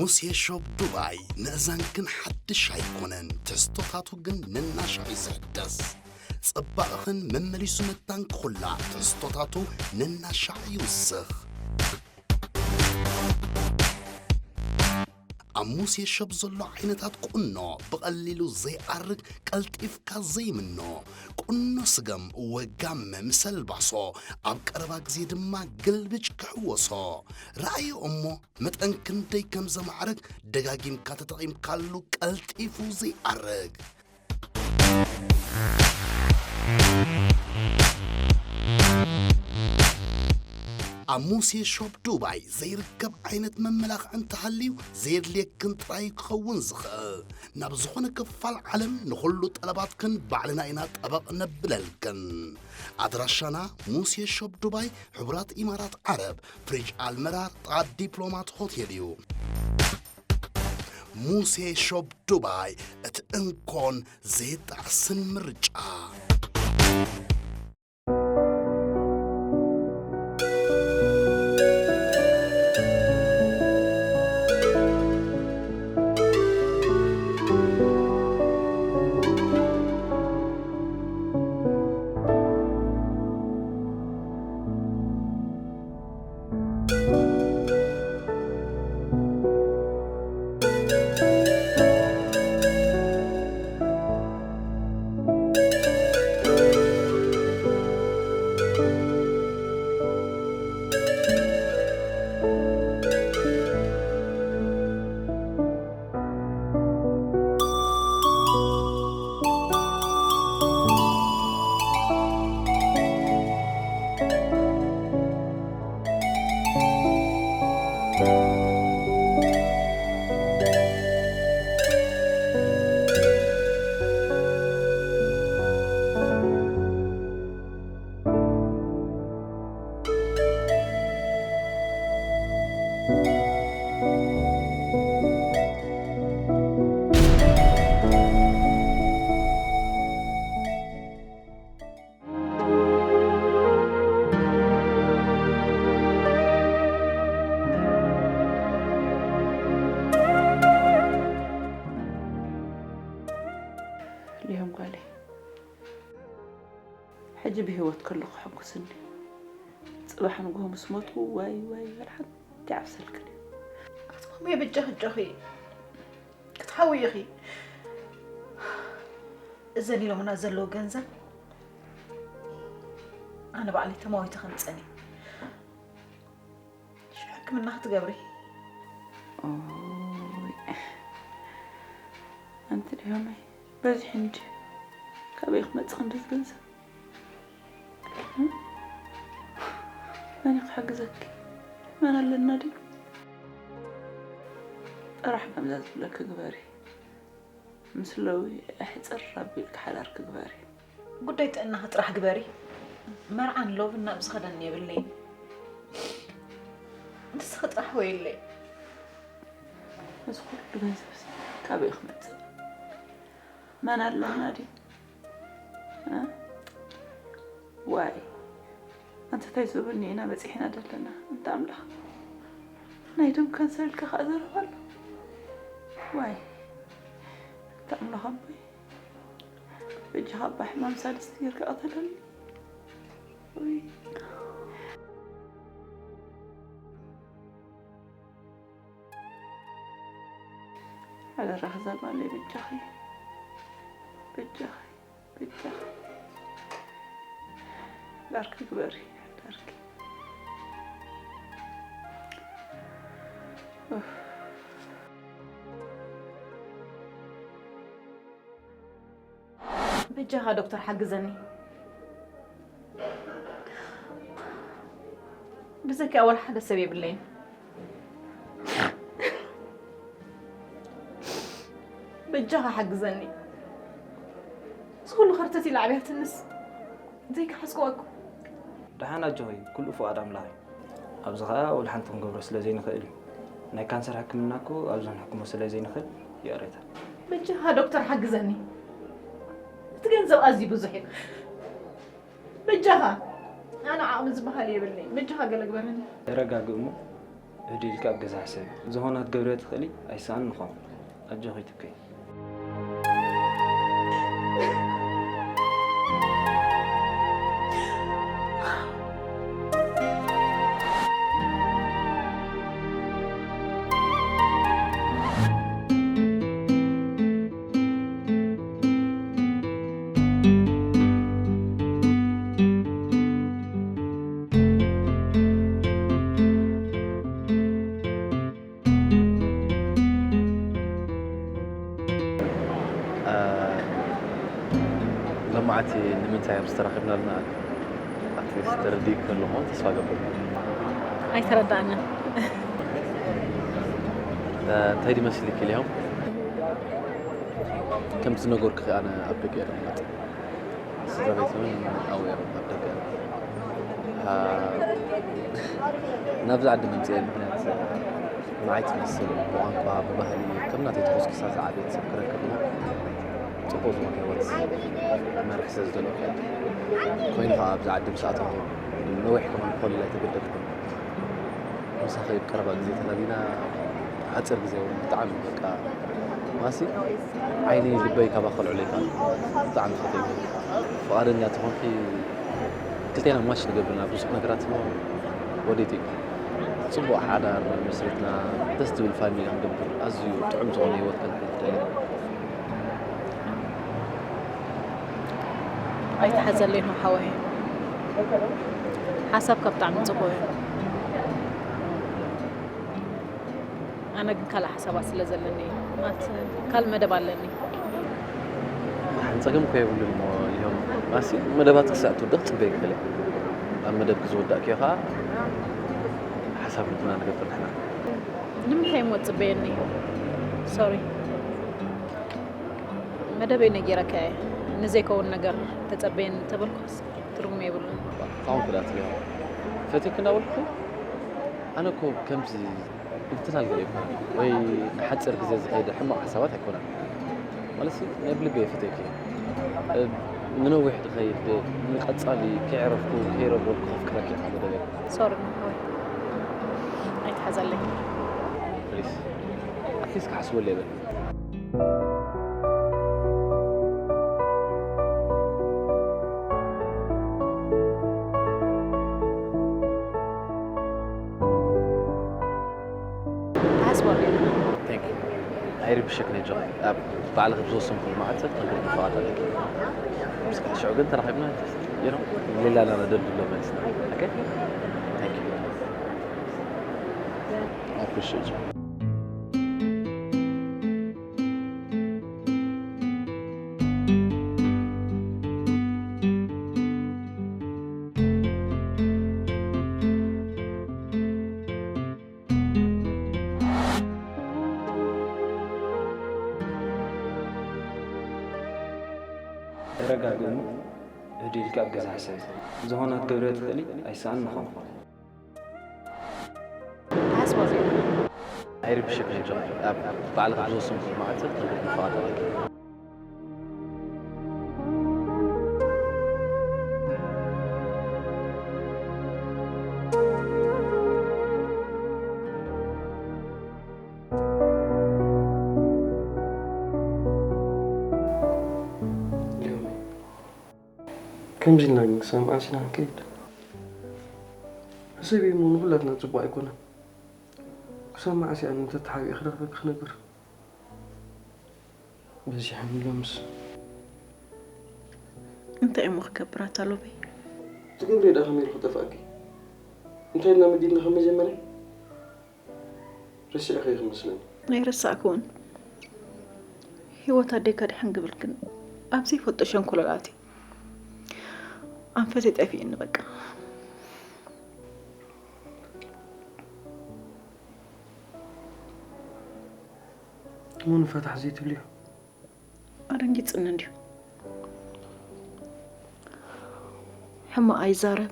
ሙሴ ሾፕ ዱባይ፣ ምእዛንክን ሓድሽ ኣይኮነን፣ ትሕዝቶታቱ ግን ነናሻዕ እዩ ዝሕደስ። ጽባቕኽን መመሊሱ መታንክኹላ፣ ትሕዝቶታቱ ነናሻዕ ይውስኽ። ኣብ ሙሴ ሾፕ ዘሎ ዓይነታት ቁኖ፣ ብቐሊሉ ዘይኣርግ፣ ቀልጢፍካ ዘይምኖ፣ ቁኖ ስገም፣ ወጋመ ምስ ኣልባሶ፣ ኣብ ቀረባ ግዜ ድማ ግልብጭ ክሕወሶ። ረኣዮ እሞ መጠን ክንደይ ከም ዘማዕርግ ደጋጊምካ ተጠቒምካሉ ቀልጢፉ ዘይኣርግ። ኣብ ሙሴ ሾፕ ዱባይ ዘይርከብ ዓይነት መመላኽዒ እንተሃልዩ ዘየድልየክን ጥራይ ክኸውን ዝኽእል። ናብ ዝኾነ ክፋል ዓለም ንኹሉ ጠለባትክን ባዕልና ኢና ጠበቕ ነብለልክን። ኣድራሻና ሙሴ ሾፕ ዱባይ፣ ሕቡራት ኢማራት ዓረብ፣ ፍሪጅ ኣልመራር፣ ጥቓ ዲፕሎማት ሆቴል እዩ። ሙሴ ሾፕ ዱባይ፣ እቲ እንኮን ዘይጣዕስን ምርጫ። ሊሆም ጓለይ፣ ሕጂ ብህይወት ከለኹ ሕጉስኒ። ጽባሕ ንግሆ ምስ ሞትኩ ዋይ ዋይ ዋላ ሓንቲ ይዓብሰልክን እዩ። ኣትማሚ በጃኺ ኣጆኺ ክትሓዊ ኢኺ። እዘን ኢሎምና ዘለዉ ገንዘብ ኣነ ባዕለይ ተማዊተ ከምጸን እየ። ሽዑ ሕክምና ክትገብሪ። ኦይ፣ ኣንቲ ድዮመይ በዚሑ እንጂ ካበይ ክመጽእ ክንድዚ ገንዘብ? መን ክሕግዘኪ? መን ኣለና ድዩ? ጥራሕ ከምዛ ዝብለኪ ግበሪ። ምስ ለዊ ኣሕጽር ኣቢልኪ ሓዳርኪ ግበሪ። ጉዳይ ጥዕናኺ ጥራሕ ግበሪ። መርዓን ሎቭን ናብ ዝኸደኒ የብለይን። ንስኺ ጥራሕ ወይለይ። እዚ ኩሉ ገንዘብስ ካበይ ክመጽእ? መን ኣለና ድዩ? እ? ዋይ፣ ኣንተ እንታይ ዝብል ኢና በጺሕና ዘለና? እንተ ኣምላኽ፣ ናይ ደም ካንሰር ኢልካ ከኣ ዘረባ ኣሎ። ዋይ፣ እንተ ኣምላኽ ኣቦይ፣ በጃኻ እባ ሕማም ሳልስቲ ጌርካ ቅተለኒ። ውይ። ሓደራኺ እዛ ጓለይ በጃኺ፣ በጃኺ፣ በጃኺ። ዳርኪ ግበሪ፣ ዳርኪ። ኡፍ። በጃኻ ዶክተር ሓግዘኒ። ብዘኪኣ ወላ ሓደ ሰብ የብለይን። በጃኻ ሓግዘኒ። እዚ ኩሉ ከርተት ኢላ ዓብያትንስ ዘይከሓስክዋ እኮ። ደሓን ኣጆኺ፣ ኩሉ ፍቓድ ኣምላኽ እዩ። ኣብዚ ኸኣ ወላ ሓንቲ ክንገብሮ ስለ ዘይንኽእል እዩ። ናይ ካንሰር ሕክምና እኮ ኣብዚ ክንሕክሞ ስለ ዘይንኽእል ይቕሬታ። በጃኻ ዶክተር ሓግዘኒ። እቲ ገንዘብ ኣዝዩ ብዙሕ እዩ። በጃኻ፣ ኣነ ዓቕሚ ዝበሃል የብለይን። በጃኻ ገለ ግበረኒ። ተረጋግእ እሞ፣ ህድእ ኢልካ ኣብ ገዛ ሕሰቢ። ዝኾነ ክትገብርዮ ትኽእሊ ኣይሰኣን ንኾን። ኣጆኺ ትከይ። ሎማዓቲ ንምንታይ እዮም ዝተራኸብና ኣለና? ኣትሊስት ተረዲእኪ ኣለኹ ተስፋ ገብር። ኣይተረዳእንን። እንታይ ድመስልኪ ኢልዮም? ከምቲ ዝነገርኩኺ ኣነ ኣብ ደገ እየ ዝቕመጥ። ስድራ ቤት እውን ኣብኡ እዮም ኣብ ደገ። ናብዚ ዓዲ ምምፅኤ ምክንያት ንዓይ ትመስል ብቋንቋ ብባህሊ ከም ናተይ ተኾስኪሳ ዝዓበየት ሰብ ክረክብ እሞ ፅቡቕ ዝኾነ ህይወት ክመርሕ ስለ ዝደለኹ እየ። ኮይኑ ከዓ ኣብዚ ዓዲ ምስ ኣተኹ ነዊሕ ክኾን ከሎ ኣይተገደድኩን። ምሳኺ ቀረባ ግዜ ተላሊና ሓፂር ግዜ እውን ብጣዕሚ በቃ ማሲ ዓይኒ ልበይ ካባ ከልዕሎ ይከኣል። ብጣዕሚ ፈትየ። ፍቓደኛ ተኾንኪ ክልቴና ማች ንገብርና ብዙሕ ነገራት እሞ ወዴት እዩ? ጽቡቕ ሓዳር መስሪትና ደስ ዝብል ፋሚሊ ክንገብር ኣዝዩ ጥዑም ዝኾነ ህይወት ከነሕልፍ ደለ። ኣይትሓዘለይ ነው ሓወይ። ሓሳብካ ብጣዕሚ ጽቡቕ እዩ። ኣነ ግን ካልእ ሓሳባት ስለ ዘለኒ ማለት ካልእ መደብ ኣለኒ። ሓን ጸገም እኮ የብሉን እሞ እዮም ማሲ መደባት ክሳዕ ትውድቕ ጽበይ ክእል ኣብ መደብ ክዝውዳእ ክዮ ከዓ ሓሳብ ልብና ንገብር ንሕና። ንምንታይ እሞ ትጽበየኒ? ሶሪ መደበይ ነጊረካ እየ። ንዘይከውን ነገር ተጸበየኒ ተበልኩስ ትርጉም የብሉን። ታውን ክዳት እዮም ፈቲክ እንዳበልኩ ኣነ እኮ ከምዚ ምትላል ገለ ኣይኮነን ወይ ንሓፂር ግዜ ዝኸይደ ሕማቕ ሓሳባት ኣይኮነን። ማለት ናይ ብልቢ የፈተኪ ንነዊሕ ዝኸይድ ንቐፃሊ ከይዕረፍኩ ከይረጎልኩ ከፍቅረኪ እየ መደበይ። ሶሪ ወይ ኣይትሓዘለይ። ፕሊስ ኣትሊስት ክሓስበሉ የብል። ኣይርብሸክ ነጆ ኣብ ባዕልኺ ብዝወሰንኩሉ መዓልቲ ክትነግርኒ ፍቓድ ኣለኪ። እስከ ሽዑ ግን ተራኺብና ሌላ ናና ደልድሎ መሊስና። ኦኬ? ታንክ ዩ። ኣፕሪሺየት ዩ። ተረጋግእሞ ህድእ ኢልካ ኣብ ገዛ ሕሰብ። ዝኾነ ክትገብርዮ ትኽእሊ ኣይሰኣን ንኾን። ኣይርብሸክ ነጆ ኣብ ባዕልኻ ብዝወሰንኩ መዓልቲ ክትነግርኒ ፍቓድ ኣለኪ። ከምዚ ኢልና ግን ክሳብ መዓስ ኢና ክንከይድ? ሕሰቢ እሞ ንኹላትና ጽቡቕ ኣይኮነን። ክሳብ መዓስ እየ ኣነ እንተተሓቢኤ ክረኽበኪ ክነብር? በዚሖም ሎምስ። እንታይ እሞ ክገብር ኣታ ሎሚ? ትገብሪ ደኣ ከመይ ኢሉ ክጠፍኣኪ? እንታይ ኢልና መዲድና ከም መጀመርያ? ረሲዕኺ ክመስለኒ። ኣይረሳዕክዎን። ህይወት ኣደይ ከድሕን ክብል ግን ኣብ ዘይፈልጦ ሸንኮለል ኣትየ። ኣንፈተይ ጠፊእኒ በቃ። እሞ ንፈታሕ ዘይትብልዮ? ኣደንጊጽኒ እንድዩ። ሕማቕ ኣይዛረብ።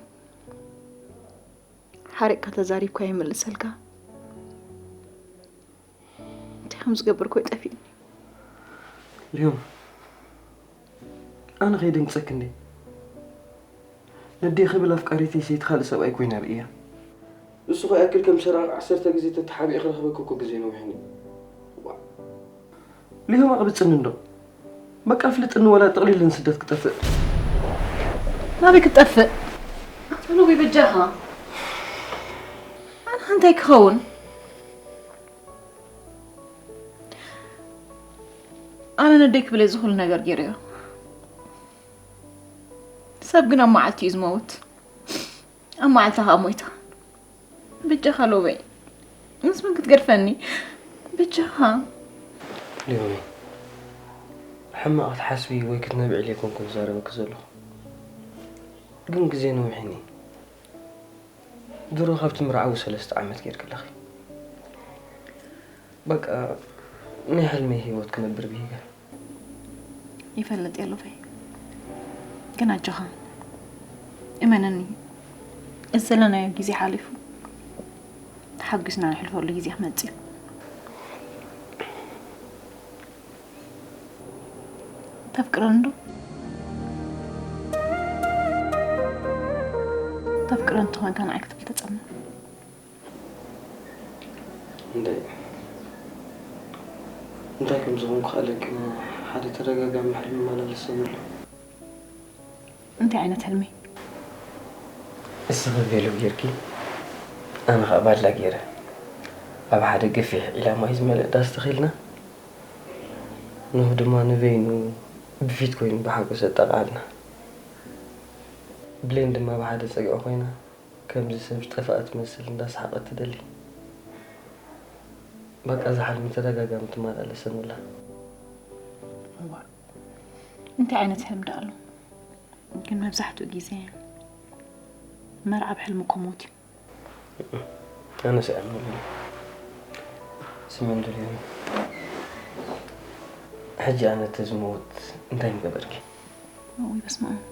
ሓሪቕካ ተዛሪብካ ይምልሰልካ። እንታይ ከም ዝገብር እኮ ይጠፊእኒ። ልዮም፣ ኣነ ከይደንግጸኪ እንዴ? ነዴ ክብል ኣፍቃሪተይ ሰይቲ ካልእ ሰብኣይ ኮይና ርእያ። እሱ ከይኣክል ከም ሰራቕ ዓሰርተ ግዜ ተተሓቢኤ ክረኽበኪ እኮ ግዜ ነዊሕኒ። ዋ። ሊሆማ ቅብጽኒ እንዶ። በቃ ፍልጥኒ ወላ ጥቕሊል ንስደት ክጠፍእ። ናበይ ክትጠፍእ? ኣቶ ሎሚ በጃኻ። ኣነ እንታይ ክኸውን? ኣነ ነደይ ክብል እዚ ኩሉ ነገር ገይረዮ። ሰብ ግን ኣብ መዓልቲ እዩ ዝመውት። ኣብ መዓልታ ከዓ ሞይታ። በጃኻ ሎበይ። ምስ መን ክትገድፈኒ? በጃኻ። ሊሆሚ፣ ሕማቕ ክትሓስቢ ወይ ክትነብዕሊ ኣይኮንኩን ዝዛረበኪ ዘለኹ። ግን ግዜ ነዊሕኒ። ድሮ ካብ ትምርዓዊ ሰለስተ ዓመት ጌርኪ ኣለኺ። በቃ ናይ ሕልመይ ህይወት ክነብር ብሂገ። ይፈልጥ እየ ሎበይ። ግን ኣጆኻ። እመነኒ። እዚ ዘለናዮ ግዜ ሓሊፉ። ተሓጒስና ንሕልፈሉ ግዜ ክመጽእ እዩ። ተፍቅረኒ ዶ? ተፍቅረኒ እንተኾንካ ንዓይ ክትብል ተጸመ። እንታይ እንታይ ከም ዝኾንኩ ክኣለኪ ሓደ ተደጋጋሚ ሕልሚ መላለሰኒ ኣሎ። እንታይ ዓይነት ሕልሚ? እስኺ ቬሎ ጌርኪ ኣነ ኸኣ ባድላ ጌረ ኣብ ሓደ ገፊሕ ዒላማ እዩ ዝመልእ ዳስ ተኺልና። ኖህ ድማ ንበይኑ ብፊት ኮይኑ ብሓጎስ ኣጠቓዓልና። ብሌን ድማ ብሓደ ጸግዒ ኮይና ከምዚ ሰብ ዝጠፍኣ ትመስል እንዳሰሓቐት ትደሊ። በቃ እዛ ሓልሚ ተደጋጋሚ ትመላለሰኒ ኣላ። እዋ እንታይ ዓይነት ሕልሚ ደኣ ኣሎ? ግን መብዛሕትኡ ግዜ መርዓ ብሕልሚ እኮ ሞት እዩ። ኣነስ ኣይኣምነሉን። ስሚ እንድልዮም ሕጂ ኣነ ተዝመውት እንታይ ምገበርኪ? እውይ በስመ ኣብ።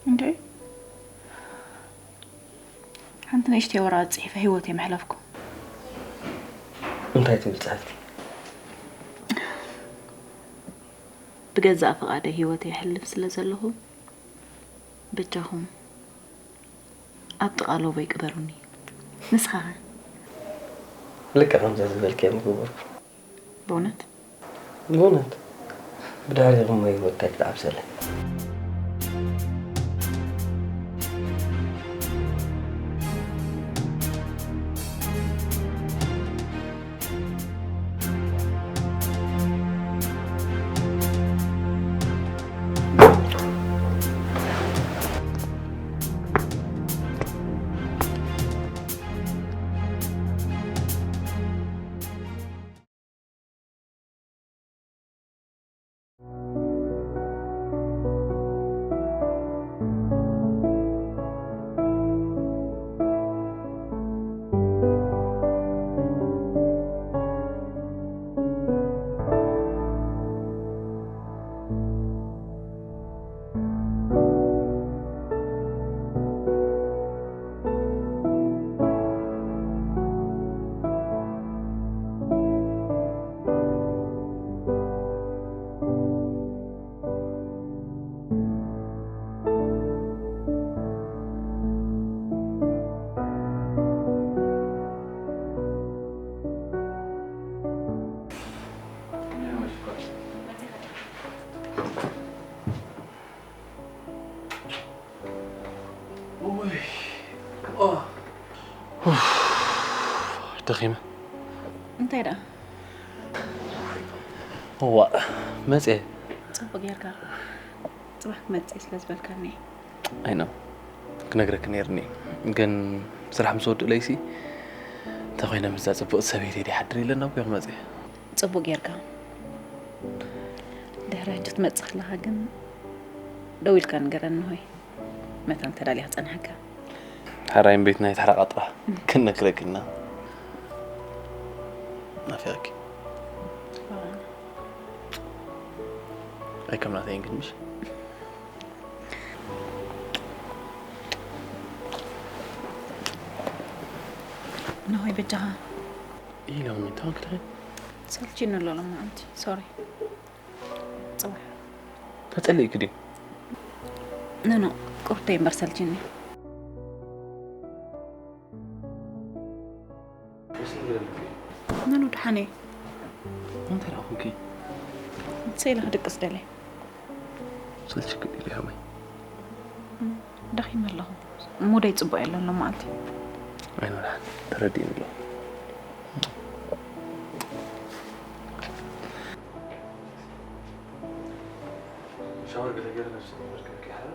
እንድዒ ሓንቲ ንእሽተይ ወረቐት ጽሒፈ ህይወተይ ምሕለፍኩ። እንታይ ትብል ጽሕፍቲ? ብገዛእ ፍቓደይ ህይወተይ የሕልፍ ስለ ዘለኹ በጃኹም ኣብ ጥቓ ሎበይ ቅበሩኒ። ንስኻ ኸ? ልክዕ ከምዛ ዝበልክያ ምገበርኩ። ብእውነት? ብእውነት ብድሕሪኹም ህይወት እንታይ ክትዓብሰለይ? ደኺመ። እንታይ ደኣ? እዋእ መፅየ። ፅቡቅ ጌርካ። ፅባሕ ክመፅእ ስለ ዝበልካኒ። ኣይኖ ክነግረክ ነይርኒ ግን ስራሕ ምስ ወድእለይሲ እንተኮይነ ምስዛ ፅቡቅ ሰበይተይ ዲሓድር ኢለ ናብ ገር መፅየ። ፅቡቅ ጌርካ። ድሕሪ ሕጂ ክትመፅእ ከለካ ግን ደው ኢልካ ንገረኒ ሆይ። መታን ተዳሊኻ ጸኒሕካ። ሕራይ ቤት ናይ ተሓራቃጥራ ክንነግረክና ናፊቕኪ። ኣይከምናተይን ግን ምሽ ንሆይ በጃኻ ኢሎም እንታን ክትኸ ሰልችኒ ኣሎ ሎማዓንቲ። ሶሪ። ጽባሕ ተጸሊእክ ድዩ? ኖ ኖ፣ ቁርተይ እምበር ሰልችኒ። ኣነ እንታይ ደኣ ኮንኪ? ስኢለ ክድቅስ ደልየ። ሰልችክ ኢለ ሓወይ። ደኺመ ኣለኹ። ሙደይ ጽቡቕ የለን ሎማዓንቲ። ኣይኖራ ተረዲእኒ ኣሎ። ሻወር ገለ ገለ ነብሲ መርከብኪ ሓራ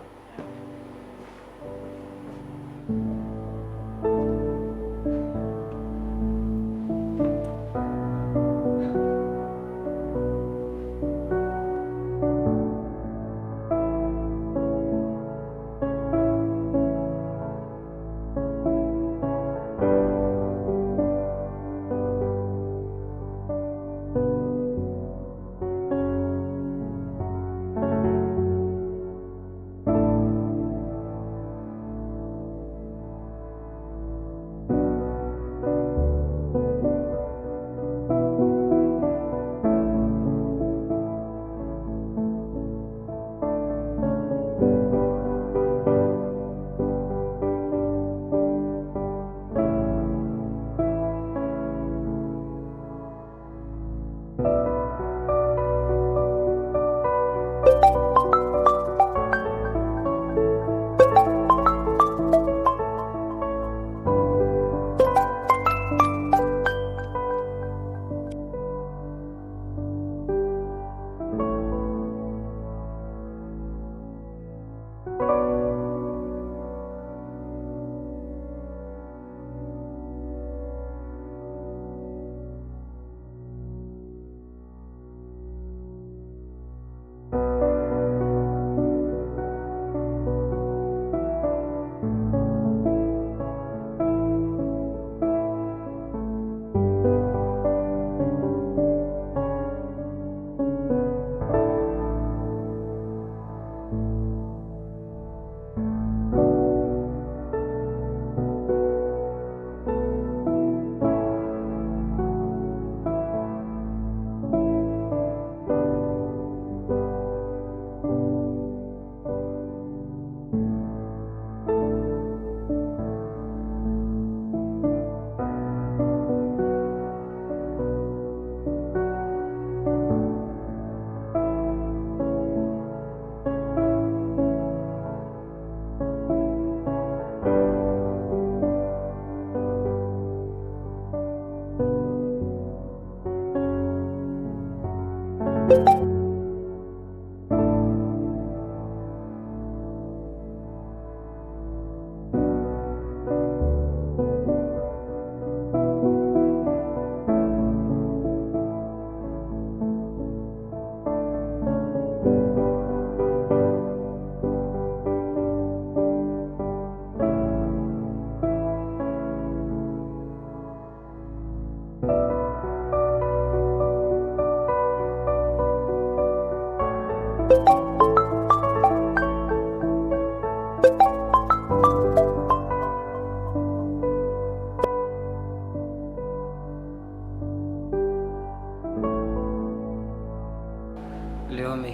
ሊዮሚ።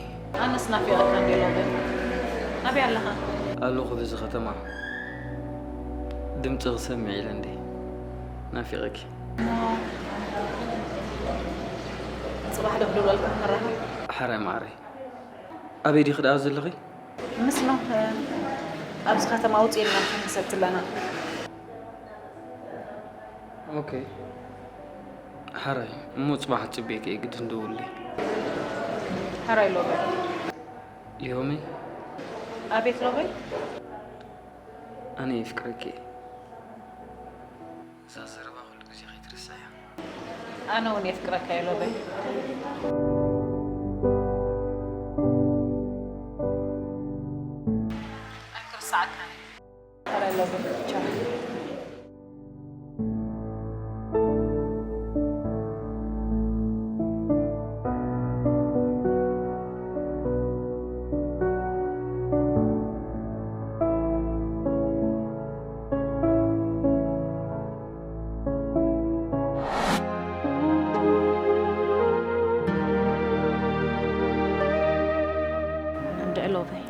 ኣነስ ናፊቐካ እንዴ ሎሚ። ኣበይ ኣለኻ? ኣለኹ ብዚ ከተማ። ድምፂ ክሰምዕ ኢለ እንዴ ናፊቐኪ። እሞ ጽባሕ ዶ ክደውለልካ ክንራኸብ? ሓራይ ማዓረይ። ኣበይ ዲኺ ደኣ ዘለኺ? ምስ ኖህ ኣብዚ ከተማ ውፅእ ኢልና ክንሰቲ ኣለና። ኦኬ። ሓራይ፣ እሞ ጽባሕ ጽቤ ከይ ግድን ደውልለይ። ሓራይ ሎበይ። ሊዮመይ። ኣቤት ሎበይ። ኣነ የፍቅረኪ። እዛ ዘረባ ኩሉ ግዜ ከይትርስዕያ። ኣነ እውን የፍቅረካ እየ ሎበይ። ኣይክርስዓካን እየ። ኣረ ሎበይ፣ ቻው። እንድዒ ሎበይ፣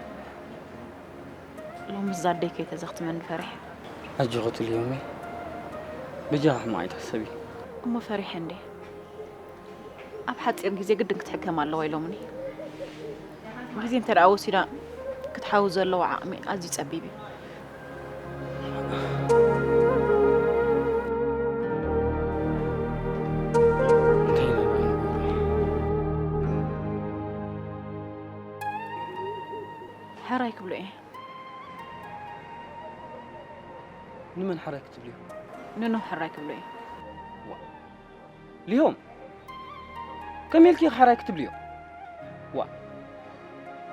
ሎምስ እዛ ኣደይ ከይተዘኽትመኒ ፈሪሐ። ኣጆኺ ትልዮመይ፣ በጃኺ ሕማቕ ኣይትሕሰቢ። እሞ ፈሪሐ እንድየ። ኣብ ሓጺር ግዜ ግድን ክትሕከም ኣለዋ ኢሎምኒ። ግዜ እንተ ደኣ ወሲዳ ክትሓዊ ዘለዎ ዓቕሚ ኣዝዩ ጸቢብ እዩ። እንታይ ኢለ? ሕራይ ክብሎ እየ። ንመን ሕራይ ክትብልዮ? ንኖህ ሕራይ ክብሎ እየ። ዋ፣ ሊሆም፣ ከመይ ኢልኪ ሕራይ ክትብልዮ? ዋ፣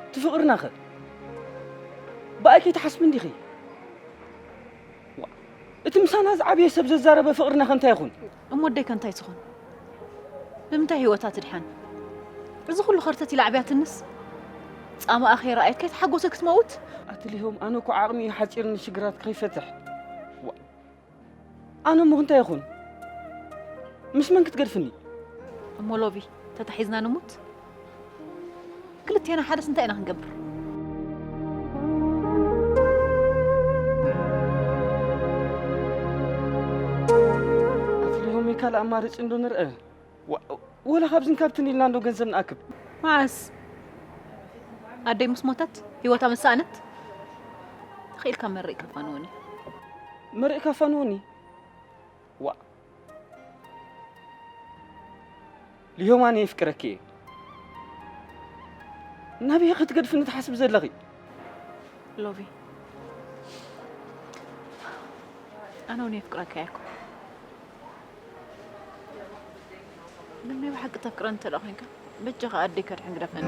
እቲ ፍቕርናኸ? ብኣይ ከይትሓስቢ እንዲኺ? ዋ፣ እቲ ምሳና ዝዓበየ ሰብ ዘዛረበ ፍቕርናኸ እንታይ ይኹን? እሞ ኣደይከ እንታይ ትኹን? ብምንታይ ህይወታ ትድሓን? እዚ ኩሉ ከርተት ኢላ ኣዕብያትንስ፣ ጻማኣ ከይረኣየት ከይተሓጎሰ ክትመውት? ኣቲ ሊሆም፣ ኣነ እኮ ዓቕሚ እዩ ሓጺርኒ ሽግራት ከይፈትሕ። ዋ፣ ኣነ እሞ እንታይ ይኹን? ምስ መን ክትገድፍኒ? እሞ ሎቪ፣ ተታሒዝና ንሙት? ክልቴና ሓደስ እንታይ ኢና ክንገብር? ኣቲ ሊሆም፣ ካልእ ኣማርጺ እንዶ ንርአ። ዋ-፣ ወላ ካብዝን ካብትን ኢልና እንዶ ገንዘብ ንኣክብ። መዓስ? ኣደይ ምስ ሞተት ህይወታ ምስ ሰኣነት? ተኽኢልካ መርቕ ካፋንወኒ። መርቕ ካፋንወኒ? ዋ። ሊሆም፣ ኣነ የፍቅረኪ እየ። ናበይ ኢኺ ክትገድፍኒ ትሓስቢ ዘለኺ? ሎቪ፣ ኣነ እውን የፍቅረካ እየ እኮ። ግን ናይ ብሓቂ ተፍቅረኒ እንተ ደኣ ኮይንካ፣ በጃኻ ኣደይ ከድሕን ግደፈኒ።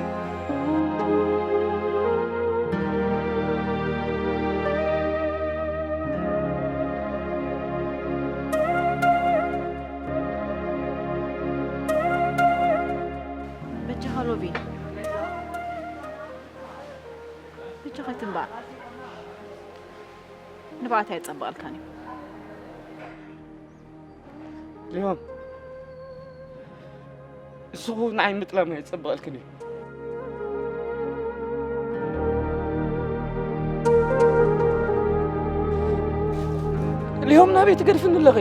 በጃኻ ሎቪ፣ በጃኻ ኣይትንባዕ። ንብዓት ኣየጸብቐልካን እዩ። ሊሆም፣ ንስኹ ንዓይ ምጥላም ኣየጸብቐልክን እዩ። ሊሆም፣ ናበይ ትገድፍኒ ኣለኺ?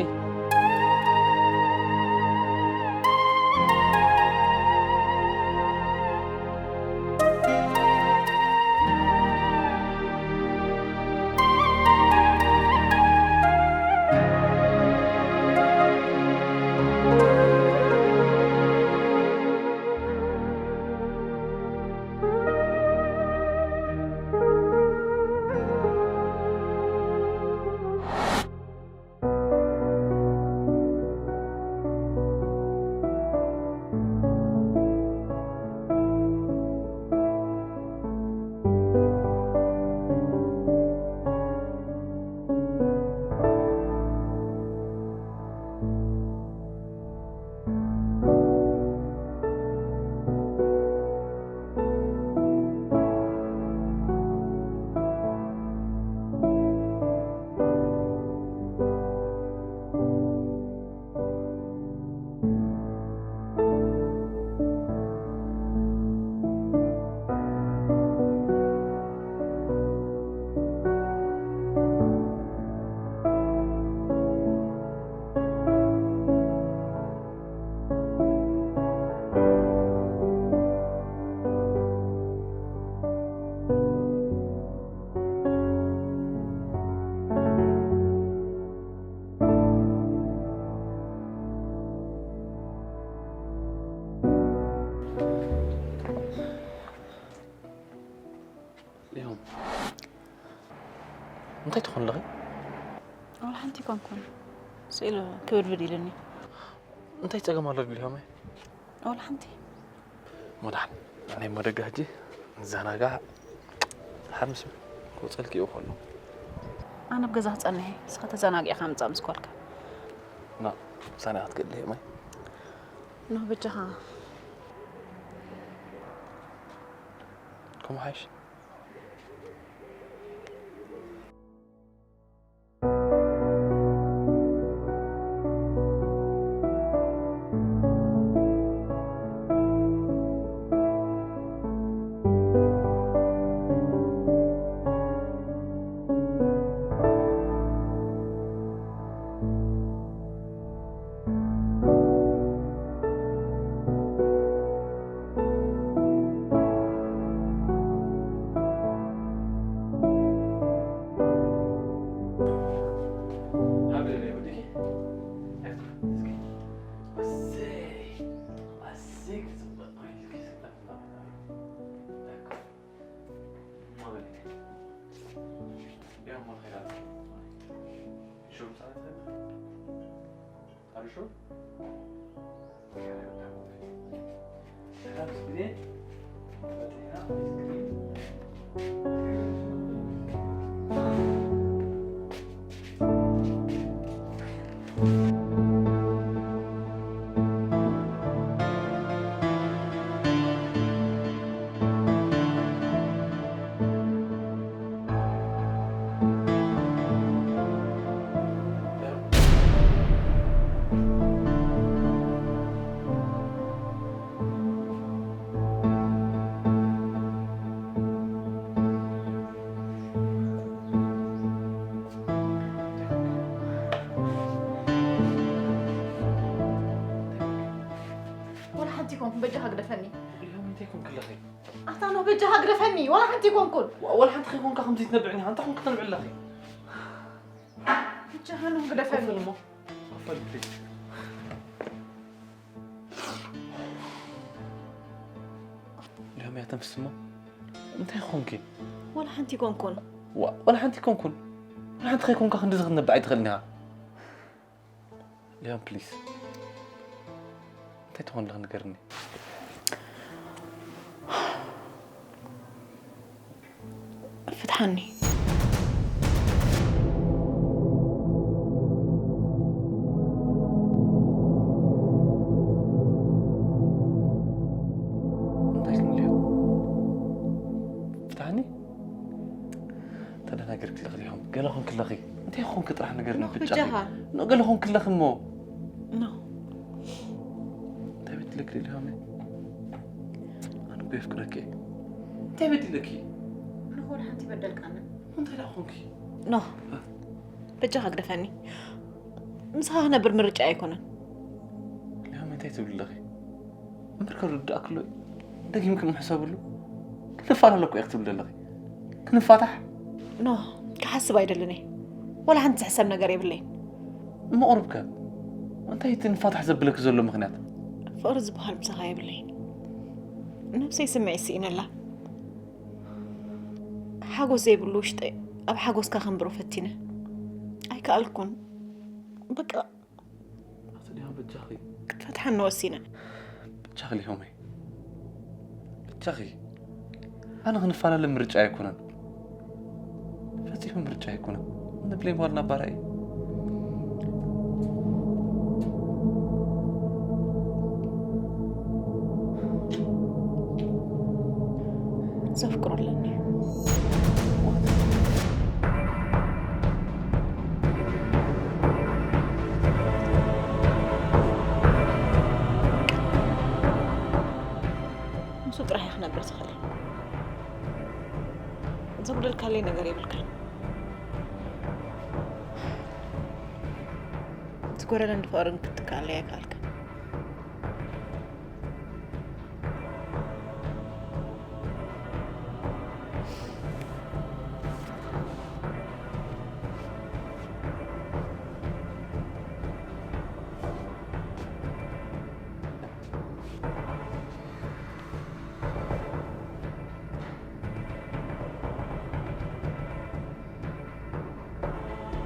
ሊሆም፣ እንታይ ትኾን ኣለኺ? ዋላ ሓንቲ ኣይኮንኩን። ስኢሉ ክብድብድ ኢሉኒ። እንታይ ጸገም ኣሎ ሊሆመይ? ዋላ ሓንቲ። መድሓን፣ ናይ መደጋ ሕጂ ንዘናጋዕ። ሓምስ ክወጸልኪ እዩ ከሎ። ኣነ ኣብ ገዛ ክጸንሕ እየ። ንስኻ ተዘናጊዕካ ምጻእ ምስ ኮልካ። ና፣ ምሳና ክትገድሊ እየ ማይ። ኖህ በጃኻ። ከምኡ ሓይሽ። ወላ ሓንቲ ይኮንኩን በጃኻ ግደፈኒ። ኢሎም እንታይ ኮንክለኺ? ኣታ ኖህ በጃኻ ግደፈኒ። ወላ ሓንቲ ይኮንኩን። ዋ- ወላ ሓንቲ ከይኮንካ ከምዚ ትነብዕኒ፣ ኣንታ ኮንክ ተንብዕለኺ። በጃኻ ኖህ ግደፈኒ። ክፈል እሞ፣ ክፈል ፕሊዝ። ኢሎም እያ ተንፍስ እሞ። እንታይ ኮንኪ? ወላ ሓንቲ ይኮንኩን። ዋ- ወላ ሓንቲ ኮንኩን። ወላ ሓንቲ ከይኮንካ ክንድዚ ክትነብዕ ኣይትኽእልን ኢኻ። ሊዮን ፕሊዝ፣ እንታይ ትኾን ኣለኽ ንገርኒ። ፍትሓኒ። እንታይ ትብሊ? ፍትሓኒ? ተደናገርኪ ኣለኺ ሊሆም። ገለ ኾንኪ ኣለኺ። እንታይ ኾንኪ ጥራሕ ንገርኒ ኖህ፣ ብቻ። ብጃኻ። ኖ፣ ገለ ኾንኪ ኣለኺ እሞ። ኖ። እንታይ በዲለኪ ሊሆም? ኣነ እኮ የፍቅረኪ እየ። እንታይ በዲለኪ? ኖህ፣ ወላ ሓንቲ በደልካኒ። እንታይ ደኣ ኾንኪ? ኖህ፣ በጃኻ ግደፈኒ። ምሳኻ ክነብር ምርጫ ኣይኮነን። ሊሆም፣ እንታይ ትብሊ ኣለኺ? እምበር ከርድኣክሎ እዩ። ደጊምኪ ምሕሰብሉ። ክንፈላለ እኮ ኢኺ ትብሊ ዘለኺ። ክንፋታሕ? ኖ፣ ክሓስብ ኣይደልን እየ። ወላ ሓንቲ ዝሕሰብ ነገር የብለይን። እሞ ቁሩብ ከ እንታይ እቲ ንፋታሕ ዘብለኪ ዘሎ ምኽንያት? ፍቕሪ ዝበሃል ምሳኻ የብለይን። ነብሰይ ስምዒት ስኢነላ። ሓጎስ ዘይብሉ ውሽጠይ ኣብ ሓጎስካ ከንብሮ ፈቲነ። ኣይከኣልኩን። በቃ ኣቲ ዲያ በጃኺ። ክትፈትሓኒ ወሲነ። በጃኺ ሊሆመይ። በጃኺ። ኣነ ክንፈላለ ምርጫ ኣይኮነን። ፈጺሙ ምርጫ ኣይኮነን። ንብለይ ጓል ናባራ እየ። ዘፍቅሮ ኣለኒ። ምስኡ ጥራሕ እየ ክነብር ዝኽእል። ዘጉደልካለይ ነገር የብልካን። እቲ ጎደለን ፍቕርን ክትከኣለይ ኣይከኣልካን።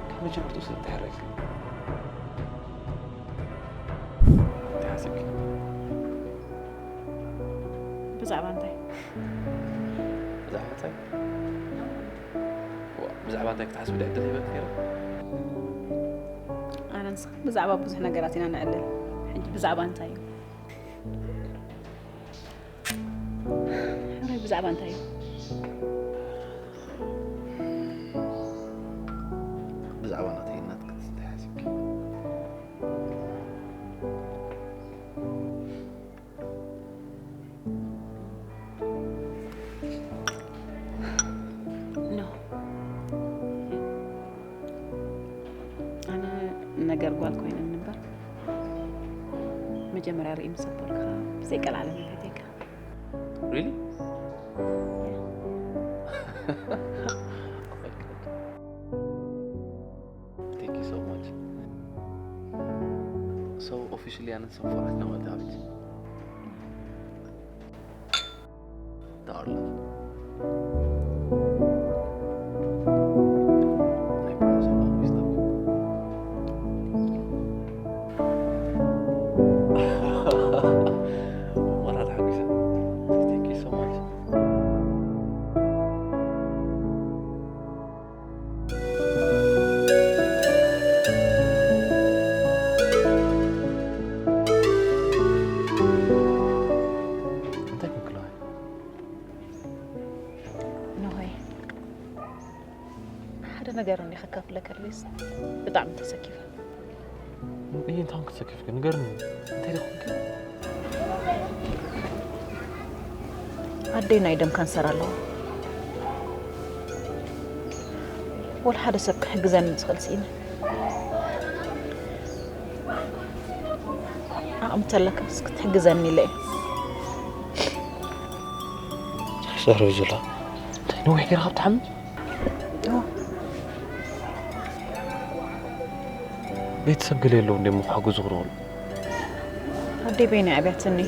ካብ መጀመርትኡ ስለ እተሓረይክኒ። እንታይ ሓሲብኪ? ብዛዕባ እንታይ? ብዛዕባ እንታይ? ዋ፣ ብዛዕባ እንታይ ክትሓስቢ ድያ ዕድል ሂበኪ ነይረ? ኣነ ንስኻ ብዛዕባ ብዙሕ ነገራት ኢና ንዕልል። ሕጂ ብዛዕባ እንታይ እዩ? ሕራይ ብዛዕባ እንታይ እዩ? ብዛዕባ ናተይ ናትኪ እንታይ ሓሲብኪ? ኖ። ኣነ ነገር ጓል ኮይነ እምበር መጀመርያ ርእይ ምስ ኣበልካ ብዘይ ቀልዓለም ፈትየካ። Really? Thank you so much. So officially ኣነ ንስኺ ፍቕራትና ማለት እዩ። Darling. I promise I'll always love you. ነገር እንዲ ከካፍለካ ድልስ ብጣዕሚ ተሰኪፈ። ይህ እንታን ክትሰክፍክ ንገርኒ። እንታይ ደኹንክ? ኣደይ ናይ ደም ካንሰር ኣለዋ። ወላ ሓደ ሰብ ክሕግዘኒ ዝኽእል ስኢነ። ዓቕሚ ተለካ እስኪ ክትሕግዘኒ ኢለ እየ። ሰረው ዝላ እንታይ ነዊሕ ገይርካ ብትሓሚ? ቤተሰብ ገለ የለዉ እንደ ምኳ ጉዙ ክረውሉ ኣደይ በይና ኣብያትኒ።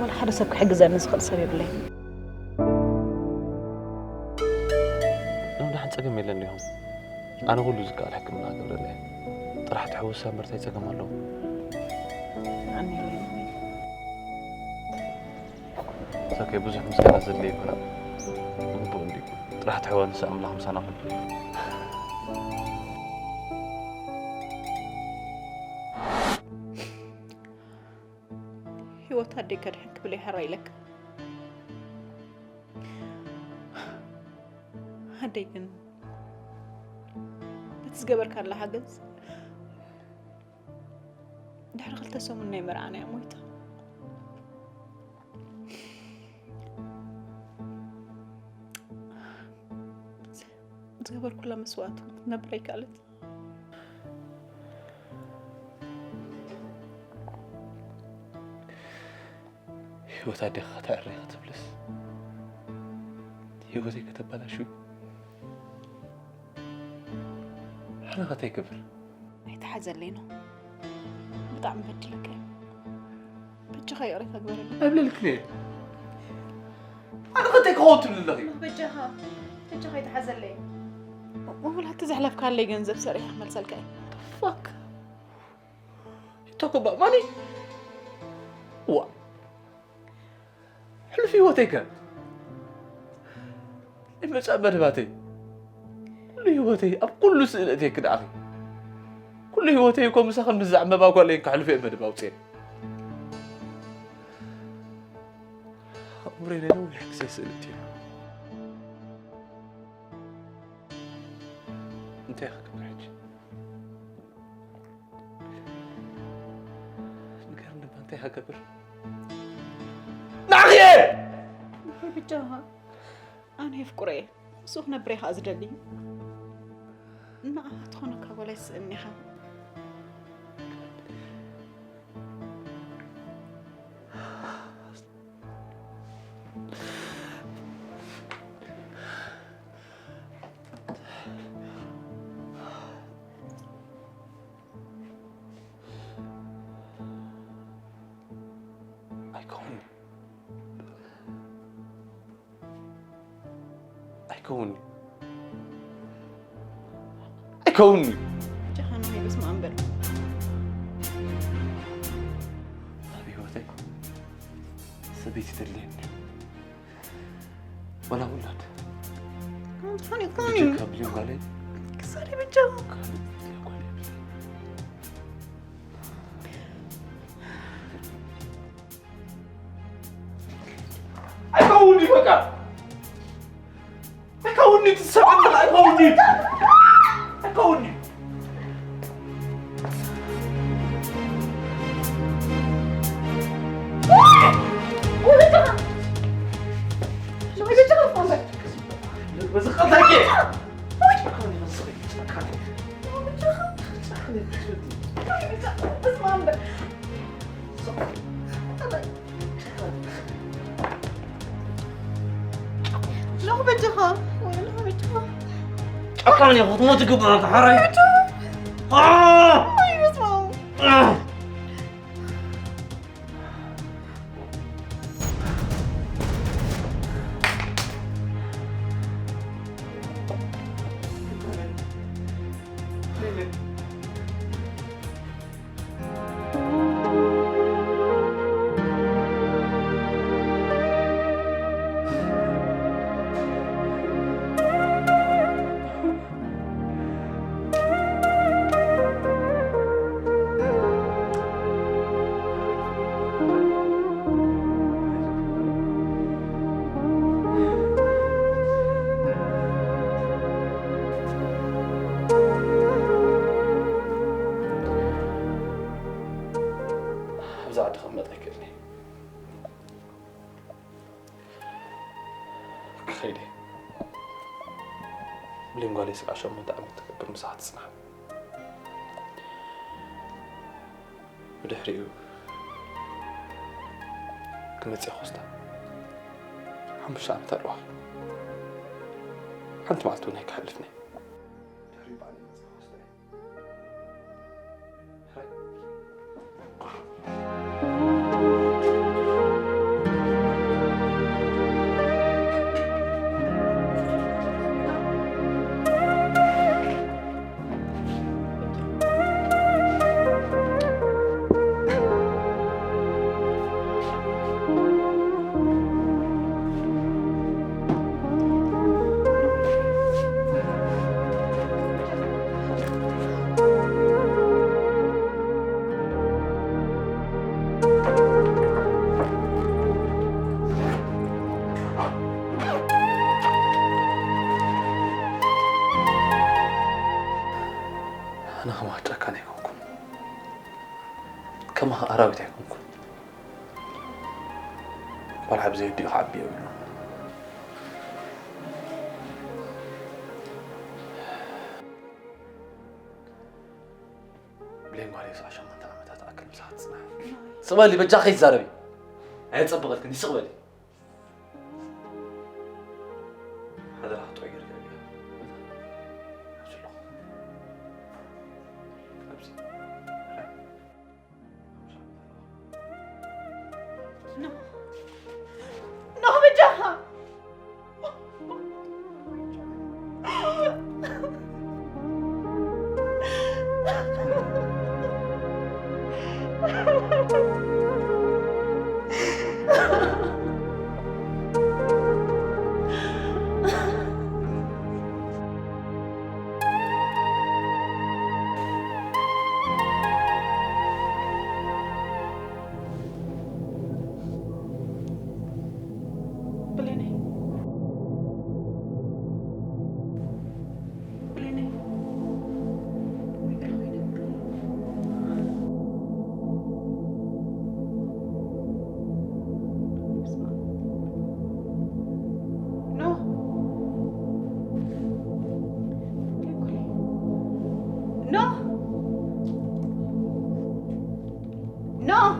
ወላ ሓደ ሰብ ክሕግዘኒ ዝኽእል ሰብ የብለይ። ንብዳሕን ጸገም የለን ዲኹም? ኣነ ኩሉ ዝከኣል ሕክምና ገብረለ ጥራሕ ትሕውሳ ምርታይ ጸገም ኣለዎ። ኣነ የለይ። ሰከይ ብዙሕ ምስጋና ዘድልየ ይኮና። ግቡእ እንዲ ጥራሕ ትሕወ ንስ ኣምላኽ ምሳና ኩን። ህይወት ኣደይ ከድሕን ክብል ይሕራ ኢለካ። ኣደይ ግን በቲ ዝገበርካላ ሓገዝ ድሕሪ ክልተ ሰሙን ናይ መርዓና እያ ሞይታ። ዝገበርኩላ መስዋእቲ ክትነብር ኣይከኣለት። ህይወት ኣዴኻ ከተዕሪ ክትብልስ ህይወተይ ከተበላሹ ሕነ ከተይክብር ኣይትሓዘለይ ነው። ብጣዕሚ በድለካ እየ። በጃኻ ይቕሬታ ግበረለይ። ኣብለልክኒ ኣነ ኸተይ ክኸውን ትብል ኣለኺ በጃኻ በጃኻ ኣይትሓዘለይ። ወላ እቲ ዘሕለፍካለይ ገንዘብ ሰሪሐ ክመልሰልካ እየ። ፋክ ይቶኮባ ማኒ ዋ ሕሉፍ ህይወተይ ከ ናይ መጻእ መደባተይ ኩሉ ህይወተይ ኣብ ኩሉ ስእሊ እትየ ክድኣኺ ኩሉ ህይወተይ እኮ ምሳኺ ምስ ዘዕመባ ጓለይን ከሕልፎ እየ መደብ ኣውፅኤ ኣእምሮይ ናይ ነዊሕ ግዜ ስእሊ እትየ እንታይ ክገብር ሕጂ ንገርኒ እባ እንታይ ክገብር ንዓኺ እየ ብጃኻ ኣነ የፍቅሮ እየ ምስኡ ክነብር እየ ከዓ ዝደሊ ንዓኻ ትኾነካ ጓል ኣይስእን ኢኻ ኣይከውን ኣይከውን ኣይከውን ጀሃና ይብስ ማንበር ኣብ ህይወተይ ሰበይቲ ተድልየኒ ወላ ውላድ ፋኒ ፋኒ ብጀካ ብልዩ ጓለይ ክሳሪ ብቻ ካልእ ብልዩ ጓለይ የብለይ ኣይከውን እዩ በቃ ኣይከውን እዩ ትሰማምና ኣይከውን እዩ ኣይከውን እዩ በዚ ቀላቂ ሎኽ በጃኻ ወይ ሎኽ በጃኻ ጨካን ኢኹ ክትሞት ይግባኣካ ሓራይ ወይ በስመ ኣብ ይክእልኒ። ክኸይድ እየ። ብሌን ጓለይ ስጋዕ ሸሞንተ ዓመት ትገብር ምሳኻ ትጽናሕ። ብድሕሪኡ ክመጽእ ኮስታ ሓሙሽተ ዓመት ኣለዋ። ሓንቲ መዓልቲ እውን ኣይክሓልፍን እየ። ድሕሪኡ ባዕለይ መጽእ ኮስታ እየ። ኣነ ከማኻ ጨካን ኣይኮንኩን፣ ከማኻ ኣራዊት ኣይኮንኩን። ቆልዓ ብዘይ ኣዲኡ ክዓቢ የብሉን። ብሌን ጓለይ ክሳዕ ሸሞንተ ዓመታት ኣክል ምሳኻ ትጽናሕ። ስቕ በሊ በጃኺ ይዛረቢ። ኣየጸብቐልክን፣ ስቕ በሊ። ሓደራኻ ጥዑይ ጌርካ እያ። ኣብዚ ኣለኹ። ኣብዚ። ኖህ! ኖህ በጃኻ! ብሌነይ። ብሌነይ። ኖህ። ኖህ። ኖህ!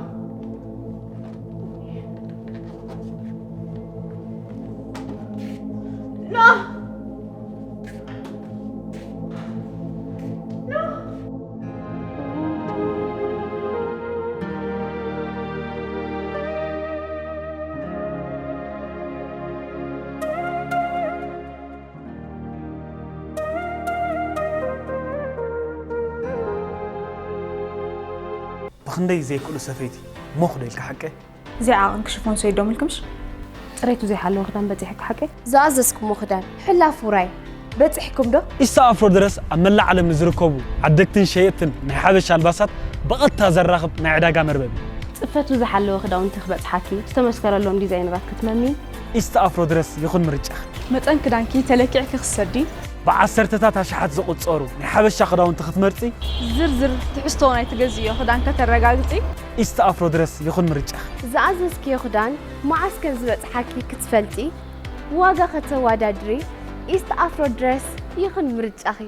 ኖህ! ኖህ! ብኽንደይ ዘይክእሉ ሰፈይቲ ሞኽ ዶ ኢልካ ሓቀ? እዚኣ ዓቐን ክሽፎን ሰይዶም ኢልክምሽ? ጽሬቱ ዘይሓለወ ክዳን በጺሕኪ ሓቀይ? ዝኣዘዝኩሞ ክዳን፣ ሕላፍ ውራይ፣ በጺሕኩም ዶ? ኢስታ ኣፍሮ ድረስ ኣብ መላእ ዓለም ንዝርከቡ ዓደግትን ሸየጥትን ናይ ሓበሻ ኣልባሳት ብቐጥታ ዘራኽብ ናይ ዕዳጋ መርበብ እዩ። ጽፈቱ ዝሓለወ ክዳውንቲ ክበጽሓኪ፣ ዝተመስከረሎም ዲዛይነራት ክትመሚ። ኢስታ ኣፍሮ ድረስ ይኹን ምርጫኺ። መጠን ክዳንኪ ተለኪዕኪ ክትሰዲ። ብዓሰርተታት ኣሽሓት ዝቑጸሩ ናይ ሓበሻ ክዳውንቲ ክትመርጺ። ዝርዝር ትሕዝቶ ናይ ትገዝእዮ ክዳን ከተረጋግጺ። ኢስት ኣፍሮ ድረስ ይኹን ምርጫኺ። ዝኣዘዝክዮ ክዳን መዓስ ከም ዝበጽሓኪ ክትፈልጢ፣ ዋጋ ከተወዳድሪ፣ ኢስት ኣፍሮ ድረስ ይኹን ምርጫኺ።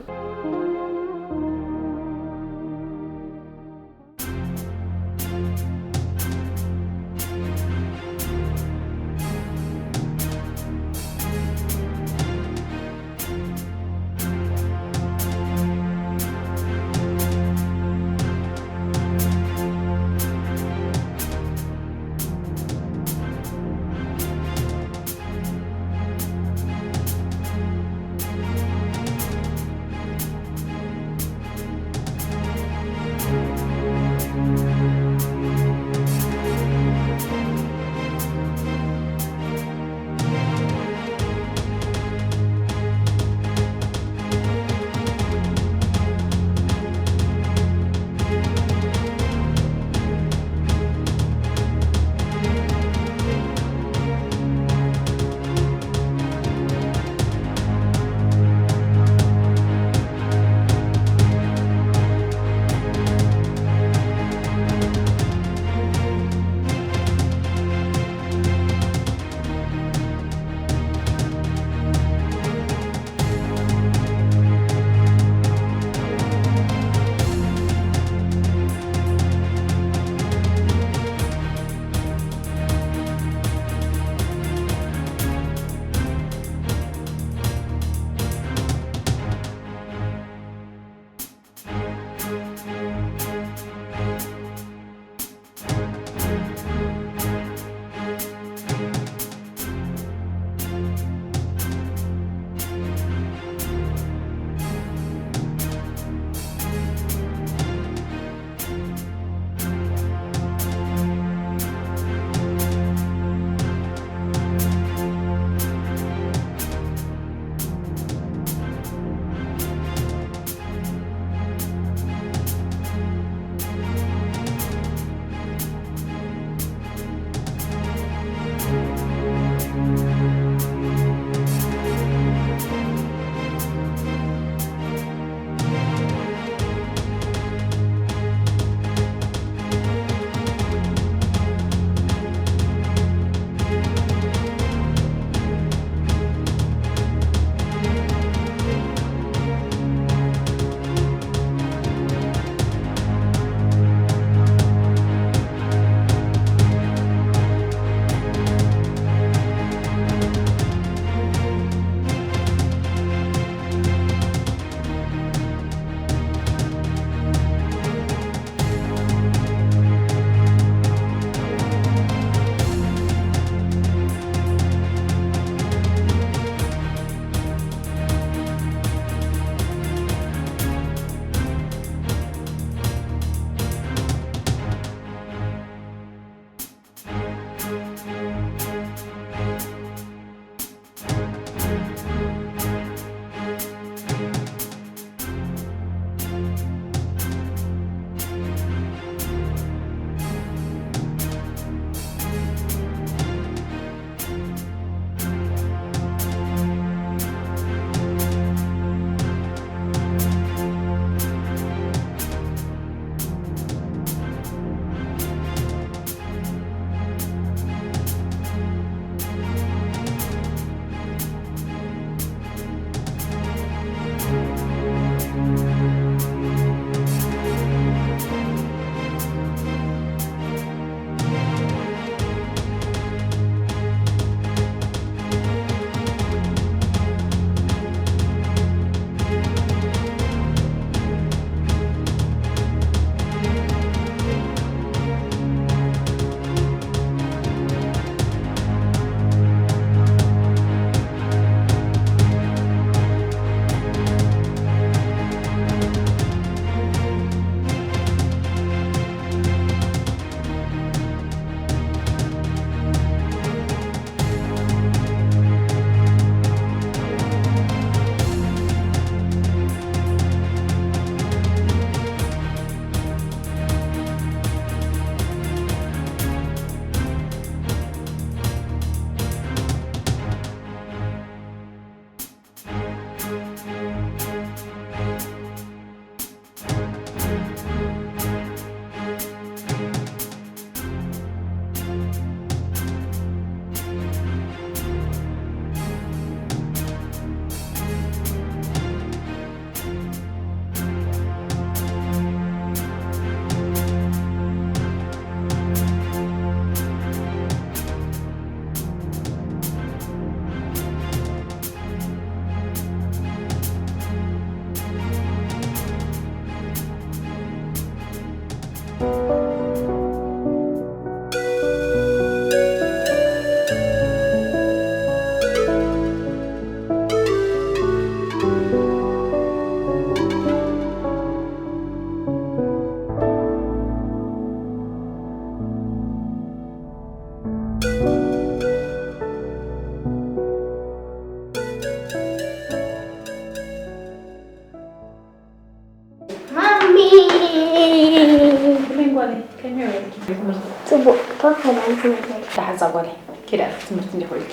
ጽቡቕ፣ ቶርታ ዳንስ መለይ። ደሓን እዛ ጓለይ፣ ኪዳ ትምህርቲ እንዲኹ ኢልኪ።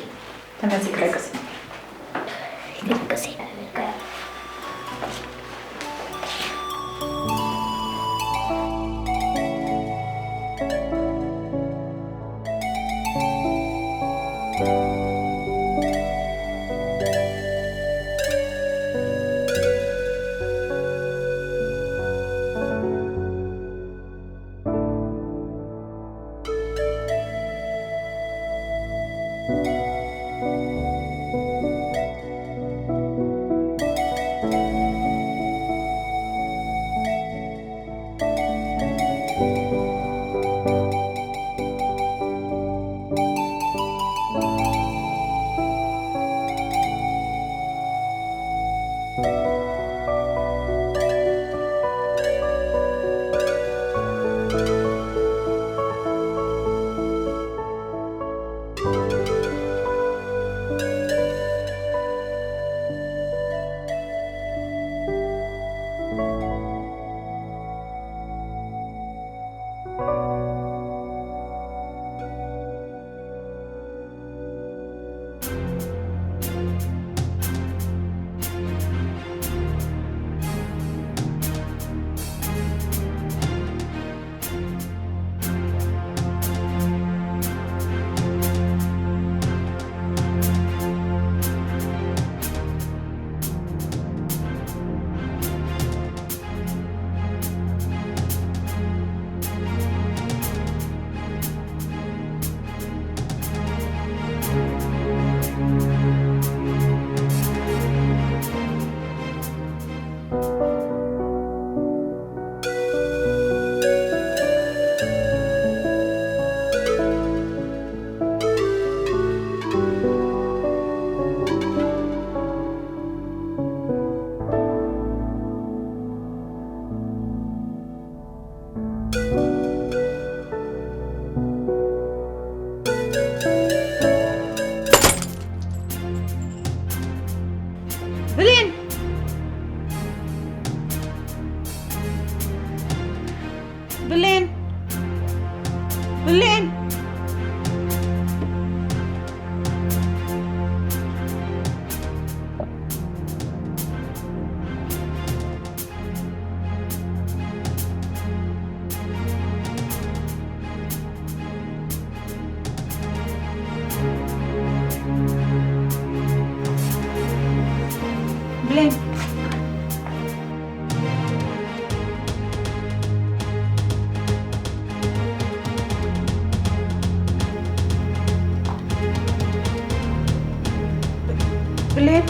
ተመዚ ክደቅስ። ክደቅስ። ብሌን! ብሌን! ብሌን! ብሌን! ብሌን!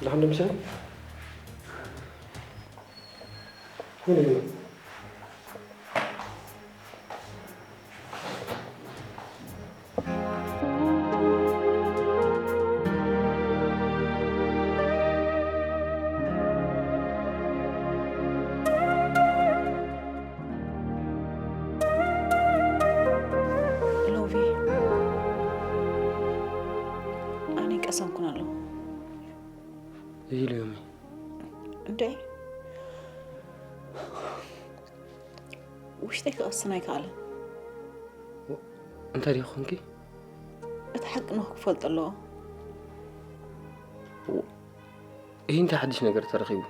ላሕም ደምሰ? ምን እዩ? ሎቪ፣ ኣነ ይቀሰንኩን ኣለኹ። እዩ ሎሚ። እንዴ? ውሽጠይ ክቐስን ኣይከኣለን። እንታይ ደኣ ኾንኪ? እቲ ሓቂ ንኽፈልጦ ኣለዎ። ው-፣ ይህ እንታይ ሓድሽ ነገር ተረኺቡ?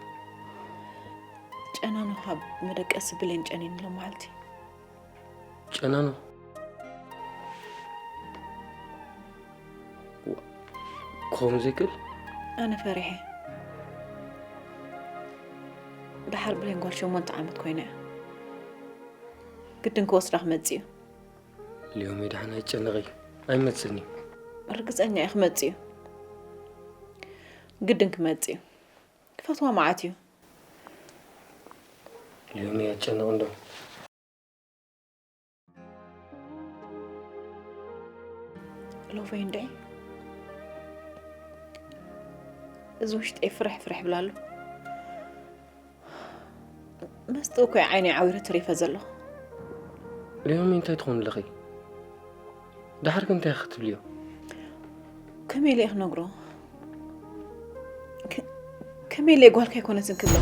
ጨናኑ ካብ መደቀሲ ብሌን ጨኒኑ ሎማዓልቲ። ጨናኑ? ዋ-፣ ክኸውን ዘይክእል? ኣነ ፈሪሐ። ደሓር ብሌን ጓል ሸሞንተ ዓመት ኮይና እያ። ግድን ክወስዳ ክመጽእ እዩ። ሊዮሚ፣ ደሓን ኣይጨነቒ፣ ኣይመጽእን እዩ። ርግጸኛ እየ ክመጽእ እዩ። ግድን ክመጽእ እዩ። ክፈትዋ መዓት እዩ። ሊዮሚ፣ ኣይጨነቕ እንዶ። ሎቨይ እንድዒ፣ እዚ ውሽጠይ ፍርሕ ፍርሕ ይብል ኣሎ። መስትኡ እኮ እዩ ዓይነይ ዓዊረ ተሪፈ ዘለኹ። ሊዮሚ፣ እንታይ ትኾኒ ኣለኺ? ደሓር ከ እንታይ ክትብልዮ? ከመይ ኢለ እየ ክነግሮ? ከ-፣ ከመይ ኢለ ጓልካ ኣይኮነትን ክብሎ?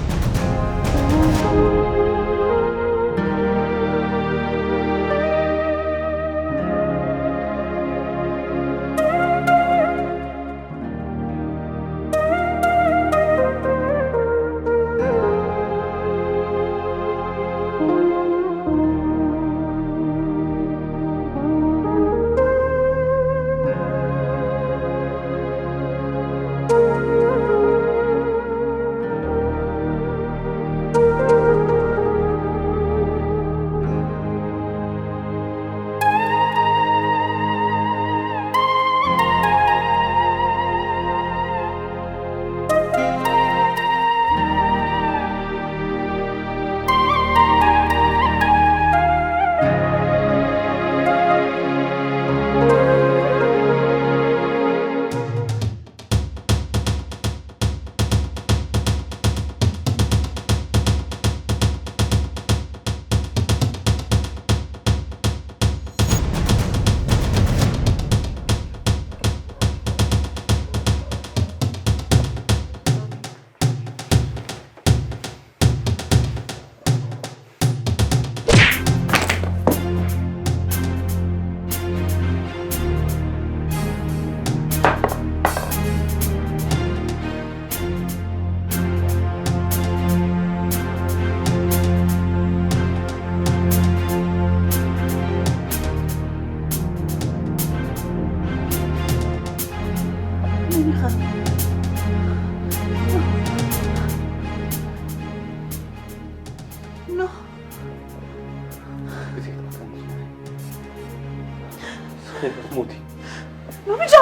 መን ኢኻ? ኖ። ሞቲ። ኖ፣ ብጃ።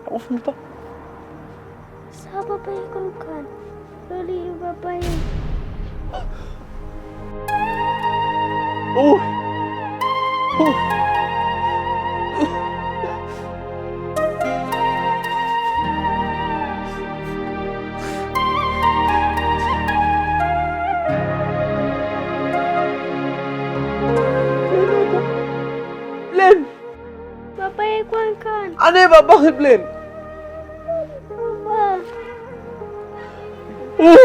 ሓቆፍኩም ዶ? ሳባባይ ኮንካን ሎሊ ባባይ ኡይ! ኡይ! ብሌን! ባባይ ኮንካን ኣነ ባባኺ ብሌን! ባባ ኡይ!